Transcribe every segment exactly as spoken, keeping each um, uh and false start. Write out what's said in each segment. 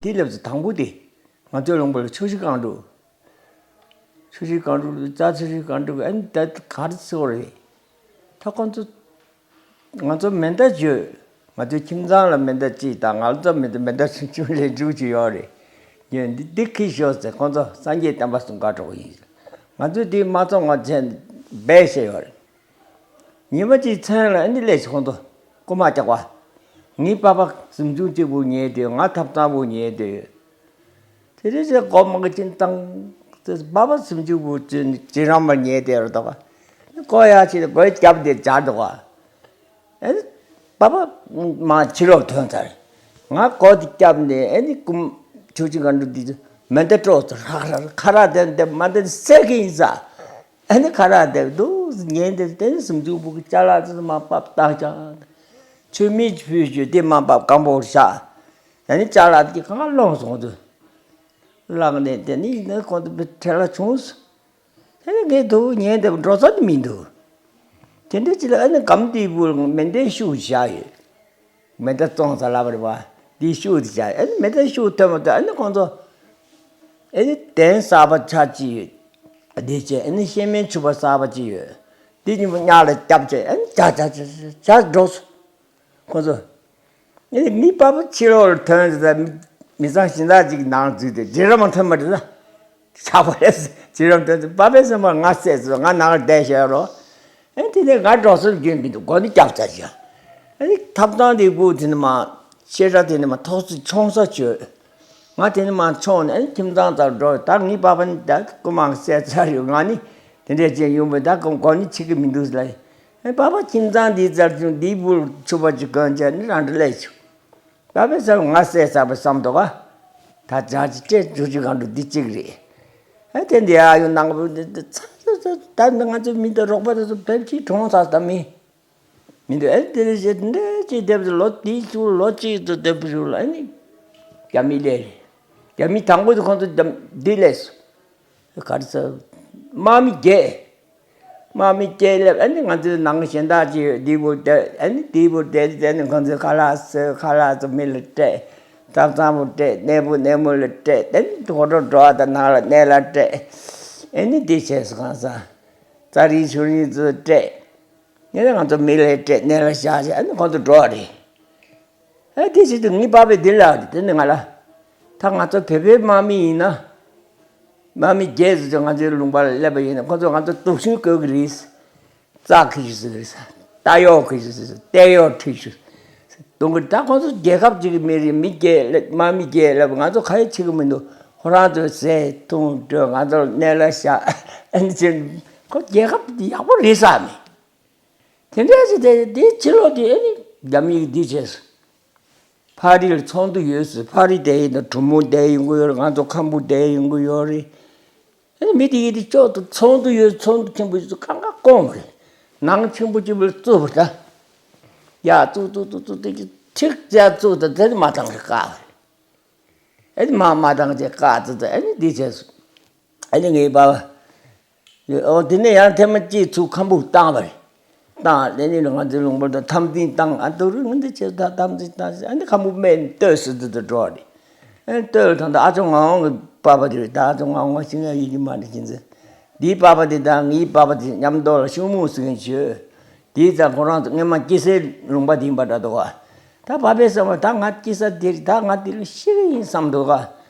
དེ་ལབ་ཙེ་དང་པོ་དེ་ང་ཚོའི་ལུང་པ་ལ་ཆུ་བཞི་སྒང་དྲུག་ཆུ་བཞི་སྒང་དྲུག་རྩྭ་ཆུ་བཞི་སྒང་དྲུག་ཨ་ནི་ད་ག་རེ་ཟེར་བ་རེད། ད་ཁོང་ཚོ་ང་ཚོ་མེ་མདའ་བརྗོད། ང་ཚོའི་ཁྱིམ་ཚང་ལ་མེ་མདའ་གཅིག་དང་ང་ཚོ་མེ་མདའ་མེ་མདའ་སུམ་ཅུ་ལས་དྲུག་ཅུ་ཡོད་རེད། ཡོད་འདི་འདི་ཁྱེར་ཤོག་ཟེར། ཁོང་ཚོ་སངས་རྒྱས་བསྟན་པ་སྲུང་གར་འགྲོ་གི་ཡིན། ང་ཚོས་དེ་མ་བཙོང་བ་བྱས་འབད་བཞག་ཡོད་རེད། ཉི་མ་གཅིག་མཚན་ལ་ཨ་ནི་སླེབས་སོང་། ཁོང་ཚོ་རྐུ་མ་རྒྱག་པ། ངའི་པ་ཕ་སུམ་ཅུ་གཅིག་པུ་ཉལ་དེ། ང་ཐབ་ཚང་པུ་ཉལ་དེ། དེ་རེས་ཚེ་སྒོ་མང་གི་ཅིན་བཏང་། པ་ཕ་སུམ་ཅུ་པུ་ཅིན་ཅི་རང་མ་ཉལ་དེ་ར་འདུག་ག་སྒོ་ཡར་ཕྱེ་སྟེ་སྒོའི་རྒྱབ་དེ་སྦྱར་འདུག་ག་ཨེ་ནི་པ་ཕ་མ་ཕྱི་ལོགས་ཐོན་ཚར། ང་སྒོ་དེ་བརྒྱབ་ནས་ཨེ་ནི་རྐུ་མ་ཆུ་ཆུ་ག་འགྲོ་དེ་མེ་མདའ་དཀྲོགས་སོ། རག་རག་ཁ་རག་དེ་འདེབས་མ་འདེབས་སད་གི་ཡིན་ས། ཨ་ནི་ཁ་རག་དེ་འདུག་ཉན་དེ་དེ་ནི་སུམ་ཅུ་པུ་གི་ཅ་ལག་ཚོ་མར་ཕབ་བཏང་བཞག་མཆོད་མེ་ཕུལ་རྒྱུ་དེ་མར་ཕབ་སྐམ་པོར་བཞག་ཨ་ནི་ཅ་ལག་དེ་གང་བླངས་སོང་དུ། བླངས་ནས་དེ་ནི་ཡིན་ན་ཁོང་ཚོ་བྲེལ་བ་བྱུང་སོང་། དེ་ནི་ངས་འདུག་ཉན་དེ་འགྲོ་ས་དེ་མི་འདུག་དེ་འདྲ་ཅི་ལ་ཨ་ནི་སྒམ་དེ་པུར་མེ་མདའི་ཤུགས་བཞག་ཡོད། མེ་མདའ་བཙོང་ས་ལབ་པ་རེད་པ། དེའི་ཤུགས་དེ་བཞག་ཨ་ནི་མེ་མདའི་ཤུགས་ཐོན་མ་ཐོན་ཨ་ནི་ཁོང་ཚོ། ཨེ་ནི་གདན་གསར་པ་ཆགས་ཀྱི་ཡོད། དེ་བྱས་ཨེ་ནི་སྐྱེ་དམན་ཕྱུ་པ་གསར་པ་ཅིག་ཡོད། དེ་གཉིས་པོ་གཉའ་ལ་རྒྱབ་བྱས་ཨེ་ནི་ཇ་ཇ་ཇ་ཇ་ཇ་འགྲོ་སོང་། ཁོ་ཚོ། ཨེ་ནི་མི་པ་ཕ་ཕྱི་ལོགས་ལ་ཐོན་ཟེར། མི་ཚང་གཞན་དག་ཅིག་ནང་འཛུལ་ཏེ་རྗེ་རབ་མ་ཐོན་པ་རེད་ལ། ཆགས་པ་རེད། རྗེ་རབ་ཐོན་ཚེ་པ་ཕའི་སེམས་པ་ང་བསད་ཚོ་ང་ནང་ལ་བསྡད་བཞག་རོགས། ཨེ་དེ་ནས་ང་འགྲོ་སོང་རྒྱུན་མི་འདུག་སྒོ་ནི་རྒྱབ་ཚར་བཞག་ཨེ་ཐབ་ཚང་དེ་སྤུ་དེ་ནི་མ། ཤེས་ར་དེ་ནི་མ་ཐོག་སི་ཆོང་ས་བྱོས། ང་དེ་ནི་མ་ཆོང་ནས་ཨེ་ཁྱིམ་ཚང་ཚར་འགྲོ་ད་ངའི་པ་ཕ་ནི་ད་རྐུ་མ་བསད་ཚར་ཡོད། ང་ནི་དེ་འདྲས་ཅན་ཡོང་བས་ད་སྒོ་ནི་ཕྱེ་གི་མི་འདུག་ལ། ཨེ་པ་ཕ་ཁྱིམ་ཚང་འདི་ཚར་བྱུང་འདིའི་སྤུ་ཆུ་པ་ཅིག་གོན་བྱས་ནི་རང་འདྲ་ལས་བྱུང་། པ་ཕའི་སེམས་ང་བསད་ཚར་བ་བསམ་འདུག་ག་ད་ཇ་ཅི་སྤྲད་ཇུ་ཅི་གང་འགྲོ་འདི་གཅིག་རེད། ཨེ་དེ་འདི་ཨ་ཡོ་ནང་པོ་འདི་འདི་ཚ་ཚ་ཚ་ད་འདི་ང་ཚོ་མི་འདི་རོགས་པ་དེ་ཚོ་བེབ་ཅིག་གྲོངས་ཚར་ད་མི། མི་འདུག་ཨེ་དེ་རེ་བཞིན་འདྲེ་ཅིག་སྡེབ་ལོ་དེའི་ཚུར་ལོ་གཅིག་ཏུ་སྡེབ་ཞུ་ལ་ཨེ་ནི། རྒྱ་མི་ལས་རེད། རྒྱ་མི་དང་པོ་དེ་ཁོང་ཚོ་འདི་ལས་སུ། ག་རེ་ཟེར། དམག་མི་བརྒྱད། དམག་མི་བརྒྱད་སླེབས་ཨ་ནི་ང་ཚོའི་ནང་གཞན་དག་ཅིག་ཡོད་འདི་བུ་དེ་ཨ་ནི་འདི་བུ་དེ་དེ་ནི་ཁོང་ཚོས་ཁ་ལག་བཟོས་ཁ་ལག་ཚོ་མི་ལ་སྤྲད། ཐབ་ཚང་བུ་སྤྲད་གནས་བུ་གནས་མོ་ལ་སྤྲད་དེ་ནི་གོ་འགྲོ་འགྲོ་བ་དང་ནང་ལ་གནས་ལ་སྤྲད། ཨ་ནི་འདི་བྱས་སོ་གང་ཟ། རྩྭ་རིགས་ཆུ་རིགས་ཚོ་སྤྲད། ཨ་ནི་ང་ཚོ་མི་ལ་སྤྲད་གནས་ལ་བཞག་བྱས་ཨ་ནི་ཁོང་ཚོ་འགྲོ་བ་རེད། ཨེ་དེ་བྱེད་དུས་ངའི་པ་ཕས་འདི་ལབ་དེ་ནི་ང་ལ། ད་ང་ཚོ་བོད་པའི་དམག་མི་ཡིན་ན། དམག་མི་བརྒྱད་ཙམ་ང་ཚོའི་ལུང་པ་ལ་སླེབས་པ་ཡིན་ན་ཁོ་ཚོ་ང་ཚོ་དུག་སྲིན་བཀོལ་གི་རེད། རྩྭ་ཁུ་ཞིག་ཟེར་རེད། རྟ་གཡོག་ཁུ་ཞིག་ཟེར་རྟ་གཡོག་ཁྲིད་ཞིག་གཏོང་གི་རེད། ད་ཁོ་ཚོ་རྒྱལ་ཁབ་ཅིག་གི་མི་རེད། མི་བརྒྱད་སླེབས་དམག་མི་བརྒྱད་སླེབས་ང་ཚོ་ག་ཡེ་བྱེད་གི་མི་འདུག་ཁོ་རང་ཚོ་ཟས་འཐུང་སྤྲོད་ང་ཚོ་ལ་གནས་ལ་བཞག་ཨ་ནི་ཅི་ཁོ་རྒྱལ་ཁབ་ཡག་པོ་རེད་བསམ་མི། དེ་འདྲ་ཞིག་དེ་དེའི་ཕྱི་ལོགས་དེ་ཨེ་ནི་རྒྱ་མིའི་འདི་བྱས་སོང་། ཕ་རི་ལ་ཚོགས་འདུ་ཡོད་ཟེར། ཕ་རི་དེ་ཡིན་ན་གྲུ་མོ་དེ་ཡོང་གི་ཡོད་རེད། ང་ཚོ་ཁམ་བུ་དེ་ཡོང་གི་ཡོད་རེད། ཨེ་ནི་མི་དེ་ཡིན་དེ་ཅོག་ཏུ་ཚོགས་འདུ་ཡོད། ཚོགས་འདུ་ཆེན་པོ་ཡོད་ཚོ་གང་ག་སྐོང་རེད། ནང་ཆེན་པོ་ཆེན་པོ་ལ་བཙུགས་པ་ད། ཡ་བཙུགས་བཙུགས་བཙུགས་བཙུགས་དེ་གི་ཁྲིག་ཅག་བཙུགས་ད་དེ་ནི་མ་བཏང་རེད་བཀག་རེད། ཨེ་ནི་མ་མ་བཏང་ཅེས་བཀག་ཙི་ཙི་ཨེ་ནི་འདི་བྱས་སོང་། ཨེ་ནི་ངའི་པ་ཨོ་དེ་ནས་ཡང་ཐེངས་མ་གཅིག་ཚུར་ཁམ་བུ་བཏང་བ་རེད། བཏང་ཨེ་ནི་ང་ཚོའི་ལུང་པ་དང་འཐབ་འཛིང་བཏང་ཨ་ཏོ་རུ་ང་འདི་བྱས་ད་འཐབ་འཛིང་བཏང་ཨེ་ནི་ཁམ་བུ་སྨད་ནས་ལྟོས་སུ་དུ་དུ་འགྲོ་བ་རེད། ཨེ་ནི་ལྟོས་ལ་ཐང་ད་ཨ་ཅོ་ངག་དབང་གི་པ་ཕ་དེ་རེད། ད་ཨ་ཅོ་ངག་དབང་ཤི་ང་ཡིད་ཀྱི་མ་འདྲ་ཁྱེད་ཚོ་འདིའི་པ་ཕ་དེ་དང་ངའི་པ་ཕ་དེ་མཉམ་དུ་ལ་ཤུ་མུ་ཟེར་མཁན་བྱོས། དེའི་རྩ་ཁོ་རང་ཚོ་སྔོན་མ་སྐྱེ་སའི་ལུང་པ་དེ་ཡིན་པ་འདྲ་འདུག་ག་ད་པ་ཕའི་བསམ་པ་ད་ང་སྐྱེ་ས་དེ་རེད། ད་ང་དེ་ལ་ཤི་གི་ཡིན་བསམ་འདུག་ག་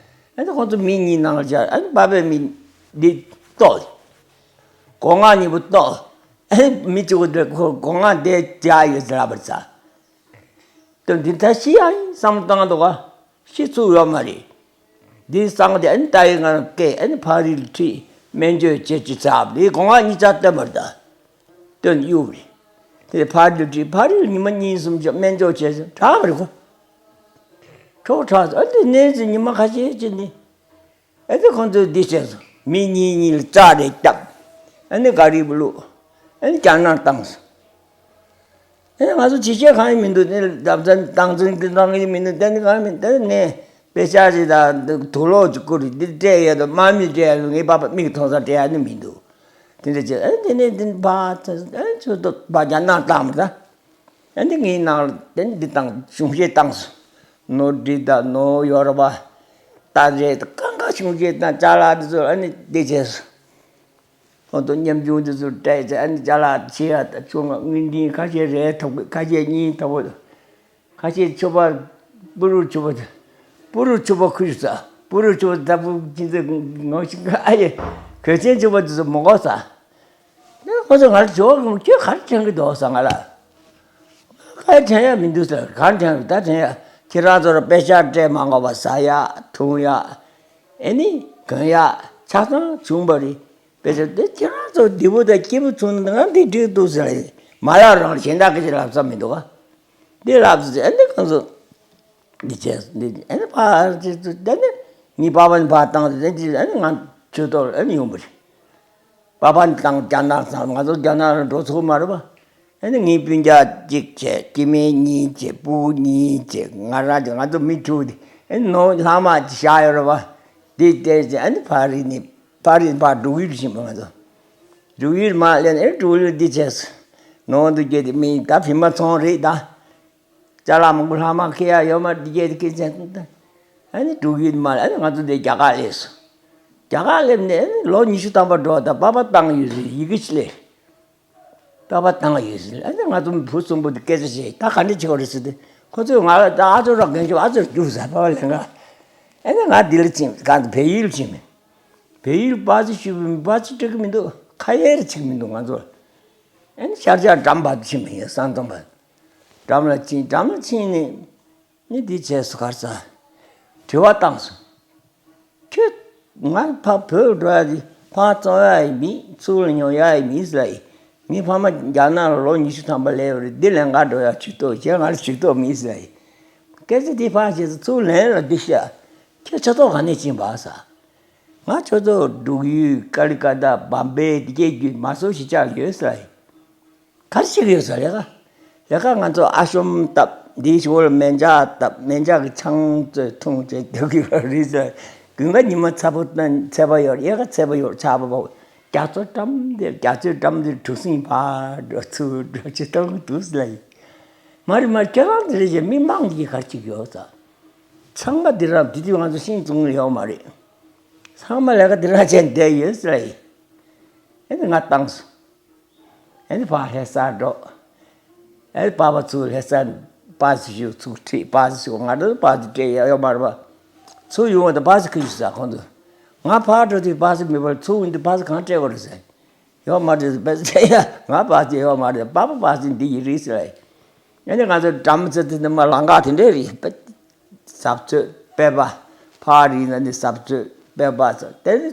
ཨ་ནི་ཁོང་ཚོ་མི་གཉིས་ནང་ལ་བཅར་ཨ་ནི་པ་ཕའི་མི་འདི་ལྟོགས། སྒོ་ང་གཉིས་པོ་ལྟོགས། ཨ་ནི་མི་གཅིག་པོ་འདི་ཁོ་སྒོ་ང་དེ་བཅག་ཡོད་ཟེར་ལབ་པར་ཚ། དོན་འདི་ད་ཤི་ཡ་ཡིན་བསམ་བཏང་འདུག་ག་ཤི་ཚུགས་ཡོད་མ་རེད། འདི་སང་དེ་ཨ་ནི་ལྟ་ཡི་ང་རང་སྐད་ཨ་ནི་ཕ་རི་ལ་ཁྲིད་སྨན་བཅོས་བྱེད་ཅི་ཚབ་འདི་སྒོ་ང་གཉིས་ཆ་སྟོན་པར་ད། སྟོན་གཡུག་རེད། དེ་ཕ་རི་ལ་ཁྲིད་ཕ་རི་ལ་ཉི་མ་གཉིས་གསུམ་ཅིག་སྨན་བཅོས་བྱས་ཚེ་དྲག་པ་རེད་ཁོ། ཁྲོ་དྲག་ཨ་དེ་ནས་ཚེ་ཉི་མ་ཁ་ཤས་ཅིག་ནི། ཨ་ནི་ཁོང་ཚོས་འདི་བྱས་སོང་། མི་གཉིས་གཉིས་ལ་རྩྭ་རེ་བརྒྱབ། ཨ་ནི་ག་རི་བུ་བླུགས། ཨ་ནི་རྒྱ་ནག་བཏང་སོང་། ཨ་ནི་ང་ཚོ་ཅི་བྱེད་གང་ཡང་མི་འདུག་ནི་བདམས་ཚན་བཏང་ཚུལ་གྱི་བཏང་གི་མི་འདུག་དེ་ནི་གང་མི་འདུག་ནས་དཔེ་ཆ་ཞིག་དང་དུག་ལོག་ཅིག་བསྐུར་འདི་སྤྲད་ཡོད་དོ་དམག་མི་སྤྲད་ཡོད་ངའི་པ་ཕ་མིག་མཐོང་ས་སྤྲད་ཡ་ནི་མི་འདུག་དེ་འདྲ་བྱས་ཨ་ནི་དེ་ནས་འདི་བ་ཨ་ནི་ཚོ་དོ་བ་རྒྱ་ནག་བཏང་མ་ད། ཨ་ནི་ངའི་ནང་ལ་དེ་འདི་དང་གཞུང་བཞེས་བཏང་སོང་། ནོར་འདི་དང་ནོར་ཡོད་རེད་པ། ད་རེད། གང་ག་བྱུང་རྗེས་དང་ཅ་ལག་འདི་ཚོ་ཨ་ནི་འདི་བྱས་སོང་། ཁོང་ཚོ་ཉམ་ཆུང་འདི་ཚོ་སྤྲད་བྱས་ཨ་ནི་ཅ་ལག་ཕྱི་ཡ་ད་ཆུང་ང་དངུལ་འདི་ཁ་ཤས་རེ་ཐོབ་གི། ཁ་ཤས་གཉིས་ཐོབ་གི། ཁ་ཤས་ཕྱུ་པ། སྤུ་རུ་ཕྱུ་པ། སྤུ་རུ་ཕྱུ་པ་ཁུར་ས། སྤུ་རུ་ཕྱུ་པ་ད་སྤུ་ཅི་ཚེ་ངོ་ཤེས་ཨ་ཡེ། གོས་ཆེན་ཕྱུ་པ་འདི་ཚོ་མོ་གོ་ས། ཁོ་ཚོ་ང་ལ་ཇོ་བོ་ཁྱོད་ག་རེ་དྲན་གི་འདུག་ཟེར། ང་ལ་ག་རེ་དྲན་ཡ་མི་འདུག་ཟེར། ག་རེ་དྲན་ཡ། ད་དྲན་ཡ། ཁྱེད་རང་ཚོར་དཔེ་ཆ་སྤྲད་མ་དགོས་པ་ཟ་ཡ་འཐུང་ཡ། ཨེ་ནི་གོན་ཡ་ཆ་ཚང་བྱུང་བ་རེད། དཔེ་ཆ་དེ་ཁྱེད་རང་ཚོ་བདེ་པོ་དང་སྐྱིད་པོ་བྱུང་ན་ང་འདི་འགྲིག་འདུག་ཟེར། མ་ལབ་རང་གཞན་དག་གི་ལབ་ས་མི་འདུག་ག་འདི་ལབ་ཟེར། ཨེ་ནི་གང་ཚོ། འདི་བྱས་འདི་ཨ་ནི་ཕར་ཅིག་ཏུ་ད་ནི་ངའི་པ་ཕ་ནི་ཕར་བཏང་སྟེ་ཅིག་ཨ་ནི་ང་ཆུ་ཐོག་ཨ་ནི་ཡོང་པ་རེད། པ་ཕ་ནི་བཏང་རྒྱ་ནག་ཚང་ང་ཚོ་རྒྱ་ནག་ལ་འགྲོ་ཚུགས་མ་རེད་པ། ཨ་ནི་ངའི་སྤུན་ཀྱག་གཅིག་བྱས། སྐྱེ་དམན་གཉིས་བྱས། སྤུ་གུ་གཉིས་བྱས། ང་རང་ཅིག་ང་ཚོ་མི་དྲུག་དེ་ཨ་ནི་ནོར་ལྷག་མ་ཅིག་བཞག་ཡོད་རེད་པ། དེ་བལྟས་ཚེ་ཨ་ནི་ཕ་རི་ནས་ཕ་རི་ཕར་འབྲུག་ཡུལ་ཕྱིན་པ། ང་ཚོ་འབྲུག་ཡུལ་མར་སླེབས་ནས་ཨ་ནི་འབྲུག་ཡུལ་འདི་བྱས་སོང་། ནོར་འདུག་སྐྱེས་དེ་མི་ད་བི་མ་ཚོང་རེད་ད། ཅ་ལག་མང་པོ་ལྷག་མ་འཁྱེར་ཡ་ཡོད་མ་རེད། འདི་སྐད་དེ་སྐད་ཆ་ཨ་ནི་འབྲུག་ཡུལ་མ་ལ་ཨ་ནི་ང་ཚོ་འདི་རྒྱ་གར་སླེབས་སོང་། རྒྱ་གར་སླེབས་ནས་ཨ་ནི་ལོ་ཉི་ཤུ་ཐམ་པ་འགྲོ། ད་པ་ཕ་བཏང་ཡོད་ཟེར། ཡི་གེ་ཅིག་སླེབས། པ་ཕ་བཏང་ཡོད་ཟེར། ཨ་ནི་ང་ཚོ་བུ་གསུམ་པོ་འདི་སྐད་ཆ་བཤད། ད་ག་འདྲ་བྱེད་དགོས་རེད་ཟེར་ཏེ། ཁོ་ཚོས་ང་ལ་ད་ཨ་ཅོ་ར་རྒན་ཆོག་ཨ་ཅོ་རྒྱུགས་ཟེར། པ་ཕ་ལན་ག་ཨ་ནི་ང་འདི་ལ་ཕྱིན། གང་དུ་བལ་ཡུལ་ཕྱིན་མེད། བལ་ཡུལ་པ་ཚོ་ཞུ་བའི་པ་ཚོ་སྤྲད་གི་མི་འདུག་ཁ་ཡ་རེ་བྱེད་གི་མི་འདུག་ང་ཚོ། ཨ་ནི་ཤར་རྒྱག་འགྲམ་བར་དུ་ཕྱིན་པ་ཡིན། ས་མཚམས་བར། འགྲམ་ལ་ཕྱིན། འགྲམ་ལ་ཕྱིན་ནས་ནི་འདི་བྱས་སོང་། ག་རེ་ཟ། དྲི་བ་བཏང་སོང་། ཁྱོད་ང་ཕ་བོད་འགྲོ་ཡ་དེ་ཕར་བཙོང་ཡ་ཡི་མེད། ཚུར་ལ་ཉོ་ཡ་ཡི་མེད་ཟེར་ཡི། ངའི་ཕ་མ་རྒྱ་ནག་ལ་ལོ་ཉི་ཤུ་ཐམ་པ་སླེབས་རེད། འདི་ལེན་ག་འགྲོ་ཡ་ཆུ་ཐོག་བྱས། ང་ལ་ཆུ་ཐོག་མེད་ཟེར་ཡི། སྐད་ཆ་འདི་ཕར་བྱས་སོང་། ཚུར་ལེན་ལ་འདི་བཤད། ཁྱོད་ཆུ་ཐོག་ག་ནས་ཕྱིན་པ་ཟེར། ང་ཁྱོད་ཚོ་འབྲུག་ཡུལ་ཀ་ལི་ཀ་ཏ་བམ་བེ་འདི་གའི་རྒྱུད་མ་སོ་ཞིག་ཆགས་ཡོད་ཟེར་ཡི། ག་རེ་བྱེད་ཀྱི་ཡོད་ཟེར། ལས་ཀ་ལས་ཀ་ང་ཚོ་ཨ་ཤོམ་བཏབ། འདིའི་ཞོར་ལ་མེ་འཇག་བཏབ། མེ་འཇག་གི་ཆང་ཚོས་འཐུང་བྱས་སྡོད་ཀྱི་ཡོད་རེད་ཟེར། དགུན་ཁ་ཉི་མ་ཚ་པོ་དང་ཚད་པ་ཡོད། དབྱར་ཁ་ཚད་པ་ཡོད། ཆར་པ་བབས། རྒྱ་མཚོ་འགྲམ་དེར་རྒྱ་མཚོའི་འགྲམ་དེར་གྲུ་གཟིངས་ཕར་འགྲོ་ཚུར་འགྲོ་བྱེད་གཏོང་གི་འདུག་ཟེར་ལ་ཡིན། མ་རེད་མ་རེད། ཁྱེད་རང་དེ་རེད་ཟེར། མི་མང་གིས་ག་རེ་བྱེད་ཀྱི་ཡོད་ཟེར། ཚང་མ་འདི་རང་དེ་དུས་ང་ཚོ་ཤིང་བཙུགས་ནས་ཡོད་མ་རེད། ཚང་མ་ལས་ཀ་འདི་རང་བྱས་བསྡད་ཡོད་ཟེར་ལ་ཡིན། ཨེ་ནི་ང་བཏང་སོང་། ཨེ་ནི་ཕར་ལྷ་སར་འགྲོ། ཨེ་ནི་པ་ཕ་ཚུར་ལྷ་སར་པ་སི་ཞུ་ཚུར་ཁྲིད། པ་སི་ཞུ་ང་འགྲོ་པ་སི་སྤྲད་ཡ་ཡོད་མ་རེད་པ། ཚུར་ཡོང་བ་དང་པ་སི་ཁུ་ཞུ་ཟེར་ཁོང་ཚོ། ང་ཕར་འགྲོ་དུས་པ་སི་མེད་པར་ཚུར་ཡོང་དུས་པ་སི་གང་སྤྲད་དགོས་རེད་ཟེར། ཡོད་མ་རེད་ཟེར། པ་སི་སྤྲད་ཡ་ང་པ་སི་ཡོད་མ་རེད། པ་ཕ་པ་སི་འདི་ཡི་རེད་ཟེར། ཨེ་ནི་ང་ཚོ་འགྲམ་ཚོ་དེ་ནི་མ་ལང་ཀ་དེ་འདྲས་རེད། ཟབ་ཚོད་པད་པ། ཕ་རི་ན་ནི་ཟབ་ཚོད་པད་པ་ཟེར། དེ་ནི་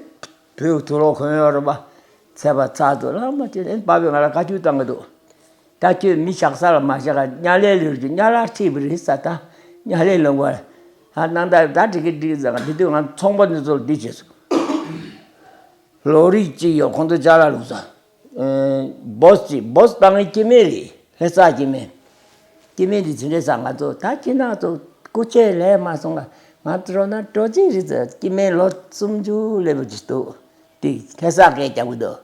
བོད་དུ་ལོག་གོན་ཡོད་རེད་པ། ཚད་པ་ཚ་ཚོ་ལ་མ་བྱེད། ཨེ་ནི་པ་ཕས་ང་ལ་བཀའ་བཀྱོན་བཏང་གི་འདུག་ད་ཁྱོད་མི་བཞག་ས་ལ་མ་བཞག་ག་དམྱལ་བའི་ལུས་ཀྱི་དམྱལ་བར་ཁྲིད་པ་རེད་ཟེར། ད་དམྱལ་བའི་ལུང་བར་ཧ་གནང་ད་ད་འགྲིག་གི་འགྲིག་ཟེར། དེ་དུས་ང་ཚོང་པ་འདི་ཚོ་ལ་འདི་བྱས་སོང་། ལོ་རིགས་གཅིག་ཡོད། ཁོང་ཚོ་ཅ་ལག་བླུགས་ས། ཨེ། སྦོས་གཅིག་སྦོས་བཏང་གི་སྐྱེ་དམན་རེད། ལྷ་སའི་སྐྱེ་དམན། སྐྱེ་དམན་འདི་ཚོ་འདྲ་ཟེར། ང་ཚོ་ད་ཁྱེད་རང་ཚོ་སྐུ་ཆས་ལས་མ་སོང་ག་ང་ཚོ་རོགས་ན་འགྲོ་ཅིག་རེད་ཟེར། སྐྱེ་དམན་ལོ་སུམ་ཅུ་སླེབས་པ་ཅིག་འདུག་དེ་ལྷ་སའི་སྐད་རྒྱག་གི་འདུག་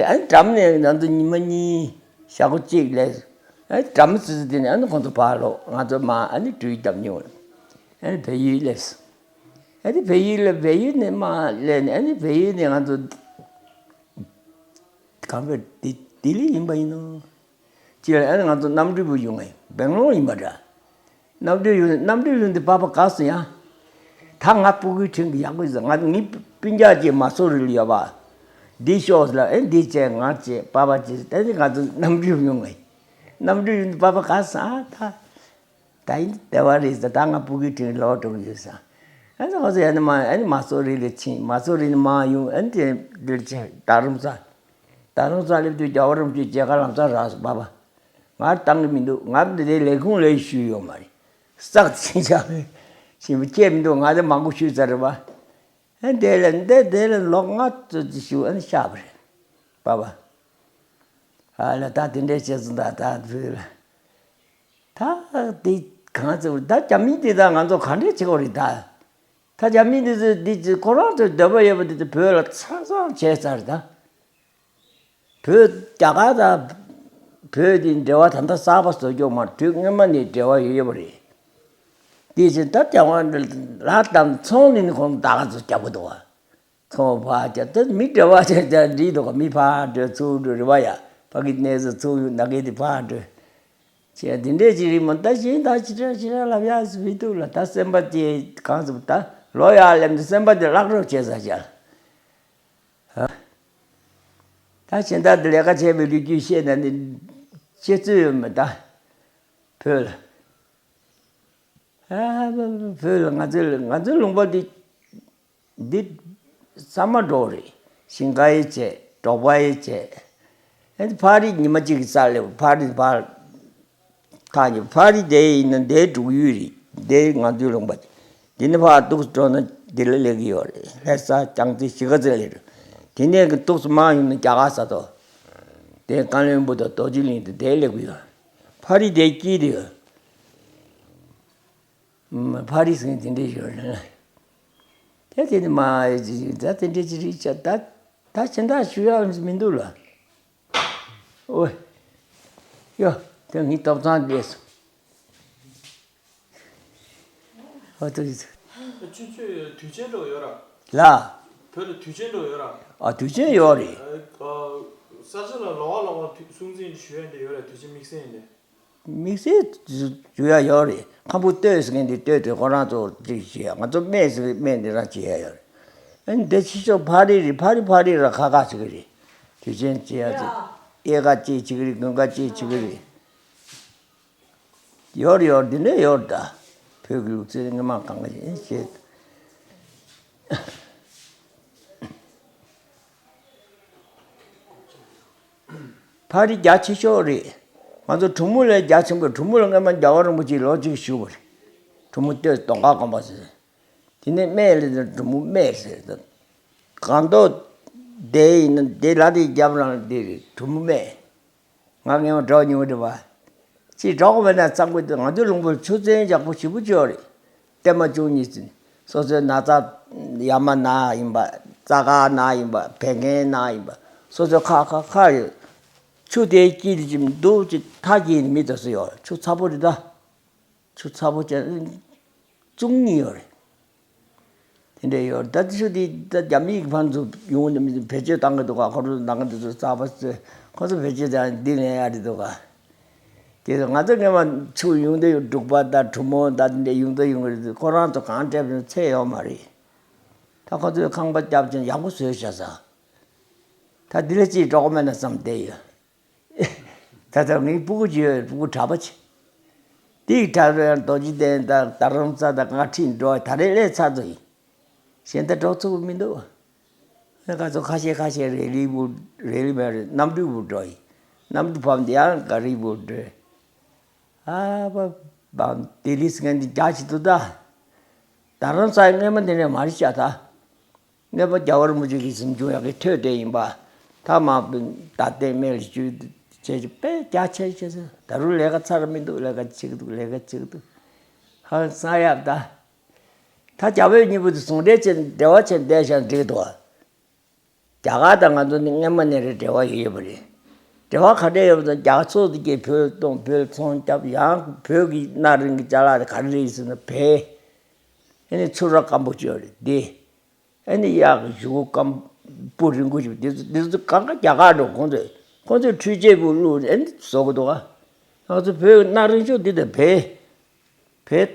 ཨ་ནི་འགྲམ་ནས་ང་ཚོ་ཉི་མ་གཉིས་ཞག་པོ་གཅིག་ལས། ཨ་ནི་འགྲམ་ཙི་ཙི་དེ་ནས་ཨ་ནི་ཁོང་ཚོ་ཕར་ལོག་ང་ཚོ་མར་ཨ་ནི་འགྲུལ་བརྒྱབ་མྱོང་། ཨ་ནི་བལ་ཡུལ་སླེབས། ཨ་ནི་བལ་ཡུལ་ལ་བལ་ཡུལ་ནས་མར་སླེབས་ནས་ཨ་ནི་བལ་ཡུལ་ནས་ང་ཚོ་གང་ག་ལྡི་ལྡི་ལི་ཡིན་པ་ཡིན་ནོ། ཅི་ལ་ཨ་ནི་ང་ཚོ་གནམ་གྲུ་བུ་ཡོང་ངས་སྦེང་ལོར་ཡིན་པ་འདྲ། གནམ་གྲུ་ཡོང་གནམ་གྲུ་ཡོང་དུས་པ་ཕ་དགའ་སོང་ཡ། ད་ང་སྤུ་གུའི་དྲིན་གྱིས་ཡག་པོ་ཡིན་ཟེར། ང་ངའི་སྤུན་ཀྱག་ཅིག་མ་སོ་རི་ལ་ཡོད་པ། འདི་ཤོག་ཟེར་ལ་ཨེ་འདི་བྱས་ང་བྱས་པ་ཕ་བྱས་ཟེར། དེ་ནས་ང་ཚོ་གནམ་གྲུ་ཡོང་ངས། གནམ་གྲུ་ཡོང་དུས་པ་ཕ་དགའ་སོང་ཨ་ད། ད་ཡིན་བདེ་བ་རེད་ཟེར། ད་ང་སྤུ་གུའི་དྲིན་ལོག་འགྲོ་གི་ཡོད་ཟེར། ཨ་ནི་ཁོ་ཚོ་ཡ་ནི་མ་ཨ་ནི་མ་སོ་རི་ལ་ཕྱིན། མ་སོ་རི་ནས་མར་ཡོང་ཨ་ནི་དེ་འདིར་ཕྱིན། རྡ་རམ་ས། རྡ་རམ་ས་སླེབས་དུས་རྒྱལ་བ་རིན་པོ་ཆེ་མཇལ་ཁ་ལམ་སང་རག་སོང་པ་ཕ། ང་བཏང་གི་མི་འདུག་ང་འདི་འདྲའི་ལས་ཁུངས་ལས་ཞུས་ཡོད་མ་རེད། སག་ཕྱིན་ཆ་ཞིམ་པོ་སྐྱེས་མི་འདུག་ང་དེ་མང་པོ་ཞུས་ཚར་རེད་པ། ཨ་ནི་དེ་ལ་འདི་དེ་ལ་ལོ་ལྔ་ཙམ་ཅིག་ཞུ་ཨ་ནི་བཞག་པ་རེད་པ་ཕ། ཨ་ལ་ད་དེ་འདྲའི་བྱས་སོང་ད་ད་བུ་ལ། ད་འདི་གང་ཟེར་ད་རྒྱ་མི་འདི་དང་ང་ཚོ་ག་འདྲས་བྱེད་དགོས་རེད་ད། ད་རྒྱ་མི་འདི་ཚོས་འདི་ཚོས་ཁོ་རང་ཚོའི་འདོད་པ་ཡོད་པ་འདི་ཚོ་བོད་ལ་ཚང་ཚང་བྱས་ཚར་ད། བོད་རྒྱ་གར་དང་བོད་འདི་འབྲེལ་བ་ད་ལྟ་གསར་པ་བཟོ་རྒྱུ་མ་རེད། དུས་སྔོན་མ་ནས་འབྲེལ་བ་ཡོད་ཡོད་པ་རེད། དེ་བཞིན་ད་རྒྱལ་དབང་ལ་དང་ཚོང་ནི་ཁོང་ད་ག་ཚོད་རྒྱག་གི་འདུག་བ། ཚོང་ཕར་རྒྱག་ད་མི་འབྲེལ་བ་བྱས་རྒྱག་འགྲིག་འདུག་ག་མི་ཕར་འགྲོ་ཚུར་འགྲོ་རེད་བ་ཡ། ཕ་གི་གནས་ཚུལ་ཚུར་ཡོང་ན་གི་དེ་ཕར་འགྲོ། བྱས་དེ་འདྲས་ཅིག་རེད་མོ། ད་གཞན་ད་ཅི་འདྲ་ཅི་འདྲ་ལབ་ཡག་སུ་མི་འདུག་ལ། ད་སེམས་པ་དེ་གང་ཟེར་ད་ལོ་ཡག་སླེབས་དུས་སེམས་པ་དེ་བརླག་རོགས་བྱས་ས་བྱས། ད་གཞན་དག་དེ་ལས་ཀ་བྱས་པའི་ལོ་རྒྱུས་བཤད་ན་ནི་བཤད་ཚོད་ཡོད་མེད་ད་བོད་ལ། ཨ་བོད་ལ་ང་ཚོའི་ང་ཚོའི་ལུང་པ་འདི་འདི་ས་མ་འབྲོག་རེད། ཞིང་ཁ་ཡི་བྱས་འབྲོག་པ་ཡི་བྱས། ཨ་ནི་ཕ་རི་ཉི་མ་གཅིག་གི་རྩ་ལས་ཕ་རི་ཕར་ཐག་ཉེ་ཕ་རི་དེ་ཡིན་ན་དེའི་འབྲུག་ཡུལ་རེད། དེ་ང་ཚོའི་ལུང་པ་འདི་ནི་ཕར་འདུག་འགྲོ་ན་འདི་ལ་སླེབས་ཀྱི་ཡོད་རེད། ལྷ་ས་རྐྱང་རྩེ་གཞིས་ཀ་རྩེ་སླེབས་རེད། དེ་ནས་ཀྱི་འདུག་མ་ཡོང་ན་རྒྱ་གར་ས་ཐོག་དེ་ཀ་བློན་སྦུག་དང་རྡོ་རྗེ་གླིང་དུ་དེ་སླེབས་ཀྱི་ཡོད། ཕ་རི་དེ་དཀྱིལ་དུ་ཡོད། ཕ་རི་ཟེར་མཁན་དེ་འདྲས་ཡོད་རེད། དེ་དེ་ནི་མ་ད་དེ་འདྲས་ཅི་རིགས་ཆ་ད་ད་གཞན་དག་ཞུ་ཡག་མི་འདུག་ལ། ཨོ། ཡོ། དེ་ངའི་ཐོབ་ཐང་བསྡད་སོང་། ཨོ་དེ་ཡིན། ཁྱོད་ཚོས་དུས་ཆེན་འགྲོ་ཡོད་ར། ལ། བོད་ལ་དུས་ཆེན་འགྲོ་ཡོད་ར། ཨ་དུས་ཆེན་ཡོད་རེད། ས་ཆ་ལ་ལོགས་ལོགས་སུང་ཙིན་ཞུ་ཡ་འདི་ཡོད་ར། དུས་ཆེན་དམིགས་བསལ་འདི། དམིགས་བསལ་ཞུ་ཡ་ཡོད་རེད། ཁམ་བུ་སྟོད་ཟེར་མཁན་འདི་སྟོད་དེ་ཁོ་རང་ཚོ་ཅིག་བྱེད་ཡ། ང་ཚོ་སྨད་ཟེར་སྨད་འདི་རང་བྱེད་ཡ་ཡོད་རེད། ཨ་ནི་འདི་ཕྱི་ཕྱོགས་ཕ་རི་རེད། ཕ་རི་ཕ་རི་ར་ཁ་ཁ་བྱེད་ཀྱི་རེད། དུས་ཆེན་བྱེད་ཡ་ཚོ་གཡས་ཁ་གཅིག་བྱེད་ཀྱི་རེད། དགུན་ཁ་གཅིག་བྱེད་ཀྱི་རེད། ཡོད་རེད་ཡོད་རེད། འདི་འདྲ་ཡོད་རེད་ད། བོད་ཀྱི་ལུགས་སྲོལ་སྔོན་མ་གང་ག་ཡིན་ཞེས། ཕ་རི་རྒྱ་ཆེ་ཤོས་རེད། ང་ཚོ་གྲོ་མོ་ལས་རྒྱ་ཆེན་པོ། གྲོ་མོ་ལ་སྔོན་མ་རྒྱལ་བ་རིན་པོ་ཆེ་ལོ་གཅིག་བཞུགས་པ་རེད། གྲོ་མོ་སྟོད་དོང་ཁ་དགོན་པ་ཟེར། དེ་ནས་སྨད་ལ་གྲོ་མོ་སྨད་ཟེར། སྒང་ཏོག་དེ་ཡིན་ན་དེ་ལ་དེ་རྒྱབ་རང་དེ་རེད། གྲོ་མོ་སྨད། ང་སྔོན་མ་འགྲོ་མྱོང་རེད་བ། ཅིག་འགྲོ་དགོས་མེད་ན་བསམ་གི་འདུག་ང་ཚོའི་ལུང་པར་ཆུ་ཚན་ཡག་པོ་ཞེ་པོ་ཅིག་ཡོད་རེད། ལྟད་མོ་བྱུང་ཉིན་ཙམ་སོ་སོའི་ན་ཚ་ཡ་མ་ན་ཡིན་པ། རྩ་དཀར་ན་ཡིན་པ། བད་ཀན་ན་ཡིན་པ། སོ་སོའི་ཁ་ཁ་ཁ་ཡོད། ཆུ་དེའི་དཀྱིལ་དུ་ཅིག་འདུག་ཅིག་མཐའ་དཀྱིལ་ནས་མི་དེ་ཚོ་ཡོད། ཆུ་ཚ་པོ་རེད་ད། ཆུ་ཚ་པོ་ཅན་བཅུ་གཉིས་ཡོད་རེད། དེ་འདྲ་ཡོད་རེད། ད་དེ་ཚོ་དེ་ད་རྒྱ་མིའི་ཕར་ཚུར་ཡོང་ནས་མི་ཚོ་བེད་སྤྱོད་བཏང་གི་འདུག་ག་ཁོ་ཚོ་ནང་གི་དེ་ཚོ་རྩ་བ་ཚོས་ཁོ་ཚོ་བེད་སྤྱོད་བཏང་འདི་ལེན་ཡ་རེད་འདུག་ག་དེ་ཚོ་ང་ཚོ་སྔོན་མ་ཆུ་ཡོང་དུས་འབྲུག་པ་དང་གྲོ་མོ་དང་དེ་འདྲ་ཡོང་དུས་ཡོང་གི་རེད། ཁོ་རང་ཚོ་གང་སྤྲད་པའི་ཚད་ཡོད་མ་རེད། ད་ཁོ་ཚོས་ཁང་པ་བརྒྱབ་ཅིང་ཡག་པོ་བཟོས་བཞག་ས། ད་འདི་ལ་ཅིག་འགྲོ་གི་མེད་ན་བསམ་བསྡད་ཡོད། ད་ལྟ་ངའི་སྤུ་གུ་ཅིག་ཡོད། སྤུ་གུ་གྲྭ་པ་ཅིག་དེའི་གྲྭ་པས་རྡོ་རྗེ་གདན་དང་རྡ་རམ་ས་དང་ང་ཁྲིད་འགྲོ། ད་རེས་སླེབས་ཚར་དུ་ཡིན། གཞན་ད་འགྲོ་ཚུགས་མི་འདུག་ང་ཚོ་ཁ་ཤས་ཁ་ཤས་རེ་ལི་བུ་རེ་ལི་མ་རེད། གནམ་གྲུ་བུ་འགྲོ་ཡིན། གནམ་གྲུ་བབས་འདི་ཡང་ག་རི་བུ་འགྲོ། ཨ་བ་བ་ལྡི་ལི་ཟེར་མཁན་འདི་རྒྱ་ཆེ་འདུག་ད། རྡ་རམ་ས་སྔོན་མ་འདི་ནས་མ་རེད་ཤག་ད། སྔོན་མ་རྒྱལ་བ་རིན་པོ་ཆེ་གི་གཟིམ་ཆུང་ཡག་གི་ཐོད་དེ་ཡིན་པ། ད་མ་ད་ལྟའི་སྨན་ལ་བཅོས་བྱས་ཀྱི་དཔེ་རྒྱ་ཆེ་ཆེ་ཟེར། ད་རུང་ལས་ཀ་ཚར་མི་འདུག་ལས་ཀ་བྱེད་ཀྱི་འདུག་ལས་ཀ་བྱེད་ཀྱི་འདུག་ཧང་སང་ཡག་ད། ད་རྒྱ་བོད་གཉིས་པོ་དེ་ཟུང་འབྲེལ་བྱས་འབྲེལ་བ་བྱས་བསྡད་ཤག་འགྲིག་འདུག་རྒྱ་གར་དང་ང་ཚོ་ནི་སྔོན་མ་ནས་རེད་འབྲེལ་བ་ཡོད་ཡོད་པ་རེད། འབྲེལ་བ་ག་འདྲས་ཡོད་པ་དང་རྒྱ་ཚོགས་དེ་གས་བོད་གཏོང་བོད་ཚོང་རྒྱབ། ཡང་བོད་ཀྱི་སྣ་རིང་གི་ཅ་ལག་དེ་ག་རེ་རེད་ཟེར་ན་བལ། ཨ་ནི་ཚུར་ར་སྐམ་པོ་བཅོས་རེད་དེ། ཨ་ནི་གཡག་གི་གཞུ་གུ་སྐམ་པོ་རིང་པོ་ཞིག་འདི་ཚོ་འདི་ཚོ་གང་ག་རྒྱ་གར་འགྲོ། ཁོང་ཚོས་ཁོང་ཚོས་འཕྲུལ་ཆས་པོ་བླུགས་ནས་ཨ་ནི་བཟོ་གི་འདུག་ག་ང་ཚོ་བོད་སྣ་རིང་ཤོས་འདི་དང་བལ། བལ་